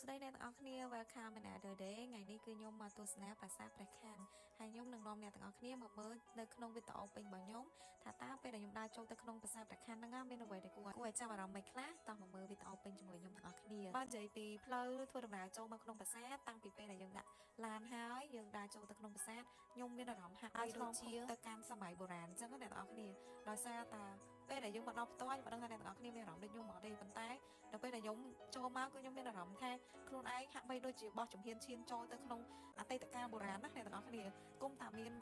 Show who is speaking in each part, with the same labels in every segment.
Speaker 1: ស្តីអ្នកទាំងអស់គ្នា Welcome another day។ ថ្ងៃនេះគឺខ្ញុំមកទស្សនាប្រាសាទព្រះខ័នហើយខ្ញុំនឹងនាំអ្នកទាំងអស់គ្នាមកមើលនៅក្នុងវីដេអូពេញរបស់ខ្ញុំថាតើពេលដែលខ្ញុំដើរចូលទៅក្នុងប្រាសាទព្រះខ័នហ្នឹងមានអ្វីដែលគួរគួរឲ្យចាប់អារម្មណ៍មិនខ្លះតោះមកមើលវីដេអូពេញជាមួយខ្ញុំទាំងអស់គ្នា។បើនិយាយពីផ្លូវធ្វើដំណើរចូលមកក្នុងប្រាសាទតាំងពីពេលដែលយើងដាក់ឡានហើយយើងដើរចូលទៅក្នុងប្រាសាទខ្ញុំមានអារម្មណ៍ហាក់បីដូចជាទៅកាន់សម័យបុរាណអញ្ចឹងណាអ្នកទាំងអស់គ្នាដោយសារតាពេលដែលយើងមកដល់ផ្ទាល់ខ្ញុំមិនដឹងថាអ្នកទាំងអស់គ្នាមានអារម្មណ៍ដូចខ្ញុំអត់ទេប៉ុន្តែដល់ពេលដែលខ្ញុំចូលមកគឺខ្ញុំមានអារម្មណ៍ថាខ្លួនឯងហាក់បីដូចជាបោះជំហានឈានចូលទៅក្នុងអតីតកាលបុរាណណាអ្នកទាំងអស់គ្នាគុំតាមាន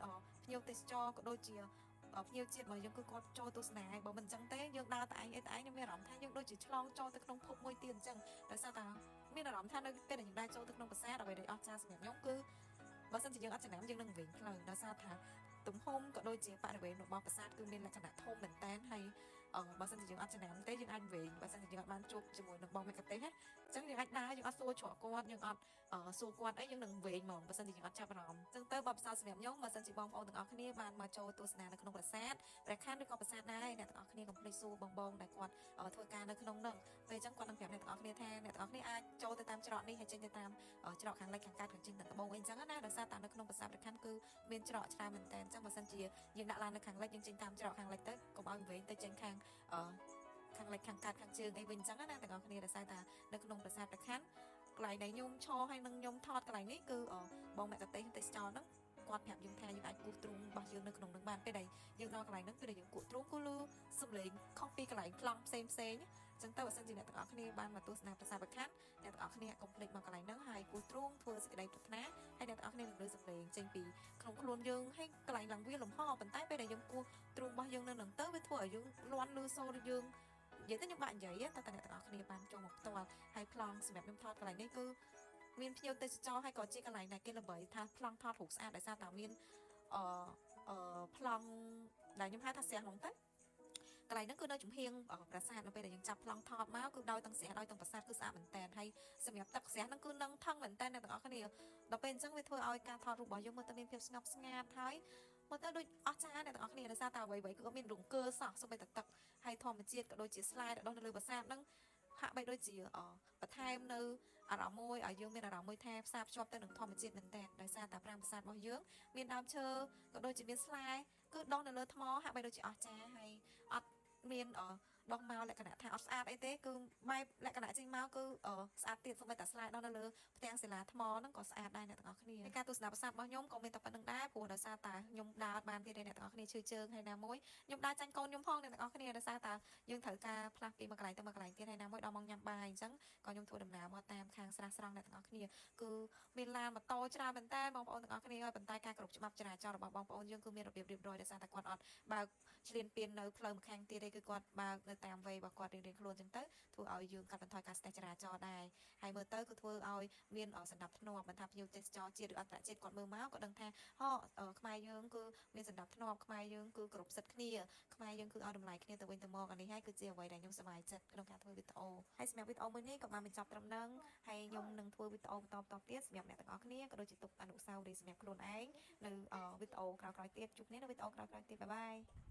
Speaker 1: ភ្ញៀវទេសចរក៏ដូចជាភ្ញៀវជាតិរបស់យើងគឺគាត់ចូលទស្សនាហើយបើមិនអញ្ចឹងទេយើងដើរតែឯងអីតែឯងខ្ញុំមានអារម្មណ៍ថាយើងដូចជាឆ្លងចូលទៅក្នុងភពមួយទៀតអញ្ចឹងដោយសារតាមានអារម្មណ៍ថានៅពេលដែលយើងដើរចូលទៅក្នុងប្រាសាទអ្វីដែលអស្ចារ្យសម្រាប់ខ្ញុំគឺបើសិនជាយើងអត់ចំណាំយើងនឹងវិញផ្លូវដោយសារថាទំហំក៏ដូចជាបរិវេណរបស់ប្រាសាទគឺមានលក្ខណៈធំមែនតើហើយអឺបើសិនជាយើងអត់ចំណាំទេយើងអាចវែងបើសិនជាយើងអត់បានជួបជាមួយនឹងបងមគ្គុទ្ទេសណាអញ្ចឹងយើងអាចដើរយើងអត់សួរច្រកគាត់យើងអត់សួរគាត់អីយើងនឹងវែងហ្មងបើសិនជាយើងអត់ចាប់អារម្មណ៍អញ្ចឹងទៅបបផ្សោតសម្រាប់ខ្ញុំបើសិនជាបងប្អូនទាំងអស់គ្នាបានមកចូលទស្សនានៅក្នុងប្រាសាទព្រះខ័នឬក៏ប្រាសាទដែរអ្នកទាំងអស់គ្នាកុំភ្លេចសួរបងបងដែលគាត់ធ្វើការនៅក្នុងនោះពេលអញ្ចឹងគាត់នឹងប្រាប់អ្នកទាំងអស់គ្នាថាអ្នកទាំងអស់គ្នាអាចចូលទៅតាមច្រកនេះហើយចេញទៅតាមច្រកខាងលិចខាងកើតខាងជើងខាងត្បូងអីអញ្ចឹងណាដោយសារតែនៅក្នុងប្រាសាទព្រះខ័នគឺមានច្រកច្រើនមែនតើអញ្ចឹងបើសិនជាយើងដាក់ឡាននៅខាងលិចយើងចេញតាមច្រកខាងលិចទៅកុំឲ្យវែងទៅចេញខាងអឺខាងលិចខាងកើតខាងជើងអីវិញអញ្ចឹងណាទាំងអស់គ្នាដោយសារតែនៅក្នុងប្រាសាទព្រះខ័នកន្លែងដែលខ្ញុំឈរហើយនឹងខ្ញុំថតកន្លែងនេះគឺបងមគ្គុទ្ទេសទេសចរហ្នឹងគាត់ប្រាប់យើងថាយើងអាចគោះទ្រូងរបស់យើងនៅក្នុងនឹងបានពេលដែលយើងដល់កន្លែងហ្នឹងគឺដែលយើងគក់ទ្រូងគឺលឺសំឡេងខុសពីកន្លែងប្លង់ផ្សេងផ្សេងអញ្ចឹងទៅបើសិនជាអ្នកទាំងអស់គ្នាបានមកទស្សនាប្រាសាទព្រះខ័នអ្នកទាំងអស់គ្នាកុំភ្លេចមកកន្លែងហ្នឹងហើយគោះទ្រូងធ្វើសេចក្តីប្រាថ្នាហើយអ្នកទាំងអស់គ្នានឹងលឺសំឡេងចេញពីក្នុងខ្លួនយើងហើយកន្លែងឡើងវាលំហប៉ុន្តែពេលដែលយើងគោះទ្រូងរបស់យើងនៅនឹងទៅវាធ្វើឲ្យយើងលន់លឺសូរយើងនិយាយទៅខ្ញុំបាក់និយាយតែតែអ្នកទាំងអស់គ្នាបានចូលមកផ្ទាល់ហើយប្លង់សម្រាប់ខ្ញុំថតកន្លែងនេះគឺមានភ្ញៀវទេសចរហើយក៏ជាកន្លែងដែលគេល្បីថាប្លង់ថតរូបស្អាតដោយសារតែមានអឺអឺប្លង់ដែលខ្ញុំហៅថាស្រះហ្មងទៅកន្លែងហ្នឹងគឺនៅចំហៀងប្រាសាទនៅពេលដែលយើងចាប់ប្លង់ថតមកគឺដោយទាំងស្រះដោយទាំងប្រាសាទគឺស្អាតមែនតើហើយសម្រាប់ទឹកស្រះហ្នឹងគឺនឹងថឹងមែនតើអ្នកទាំងអស់គ្នាដល់ពេលអញ្ចឹងវាធ្វើឲ្យការថតរូបរបស់យើងមើលទៅមានភាពស្ងប់ស្ងាត់ហើយមើលទៅដូចអស្ចារ្យអ្នកទាំងអស់គ្នាដោយសារតែអ្វីៗគឺអត់មានរង្គើសោះសូម្បីតែទឹកហើយធម្មជាតិក៏ដូចជាស្លែដែលដុះនៅលើប្រាសាទហ្នឹងហាក់បីដូចជាបន្ថែមនៅអារម្មណ៍មួយឲ្យយើងមានអារម្មណ៍មួយថាផ្សារភ្ជាប់ទៅនឹងធម្មជាតិមែនតើដោយសារតែប្រាង្គប្រាសាទរបស់យើងមានដើមឈើក៏ដូចជាមានស្លែគឺដុះនៅលើថ្មហាក់បីដូចជាអស្ចារ្យហើយអត់មានដុះមកលក្ខណៈថាអត់ស្អាតអីទេគឺបែបលក្ខណៈចេញមកគឺស្អាតទៀតសូម្បីតែស្លែដុះនៅលើផ្ទាំងសិលាថ្មហ្នឹងក៏ស្អាតដែរអ្នកទាំងអស់គ្នាការទស្សនាប្រាសាទរបស់ខ្ញុំក៏មានតែប៉ុណ្្នឹងដែរព្រោះដោយសារតែខ្ញុំដើរបានទៀតទេអ្នកទាំងអស់គ្នាឈឺជើងហើយណាមួយខ្ញុំដើរចាញ់កូនខ្ញុំផងអ្នកទាំងអស់គ្នាដោយសារតែយើងត្រូវការផ្លាស់ពីមួយកន្លែងទៅមួយកន្លែងទៀតហើយណាមួយដល់ម៉ោងញ៉ាំបាយអញ្ចឹងក៏ខ្ញុំធ្វើដំណើរមកតាមខាងស្រះស្រង់អ្នកទាំងអស់គ្នាគឺមានឡានម៉ូតូច្រើនមែនតើបងប្អូនទាំងអស់គ្នាហើយប៉ុន្តែការគ្រប់ច្បាប់ចរាចរណ៍របស់បងប្អូនយើងគឺមានរបៀបរៀបរយដោយសារតែគាត់អត់បើកឆ្លៀនពៀននៅផ្លូវម្ខាងទៀតទេគឺគាត់បើកនៅតាមវ័យរបស់គាត់រៀងៗខ្លួនអញ្ចឹងទៅធ្វើឲ្យយើងកាត់បន្ថយការស្ទះចរាចរណ៍ដែរហើយមើលទៅគឺធ្វើឲ្យមានសណ្ដាប់ធ្នាប់មិនថាភ្ញៀវទេសចរជាតិឬអន្តរជាតិគាត់មើលមកក៏ដឹងថាហ៎ខ្មែរយើងគឺមានសណ្ដាប់ធ្នាប់ខ្មែរយើងគឺគ្រប់សិទ្ធិគ្នាខ្មែរយើងគឺឲ្យតម្លៃគ្នាទៅវិញទៅមកអានេះហើយគឺជាអ្វីដែលខ្ញុំសប្បាយចិត្តក្នុងការធ្វើវីដេអូហើយសម្រាប់វីដេអូមួយនេះក៏បានបញ្ចប់ត្រឹមហ្នឹងហើយខ្ញុំនឹងធ្វើវីដេអូបន្តបន្តទៀតសម្រាប់អ្នកទាំងអស់គ្នាក៏ដូចជាទុកអនុស្សាវរីយ៍សម្រាប់ខ្លួនឯងនៅវីដេអូក្រោយៗទៀតជួបគ្នានៅវីដេអូក្រោយៗទៀត bye bye។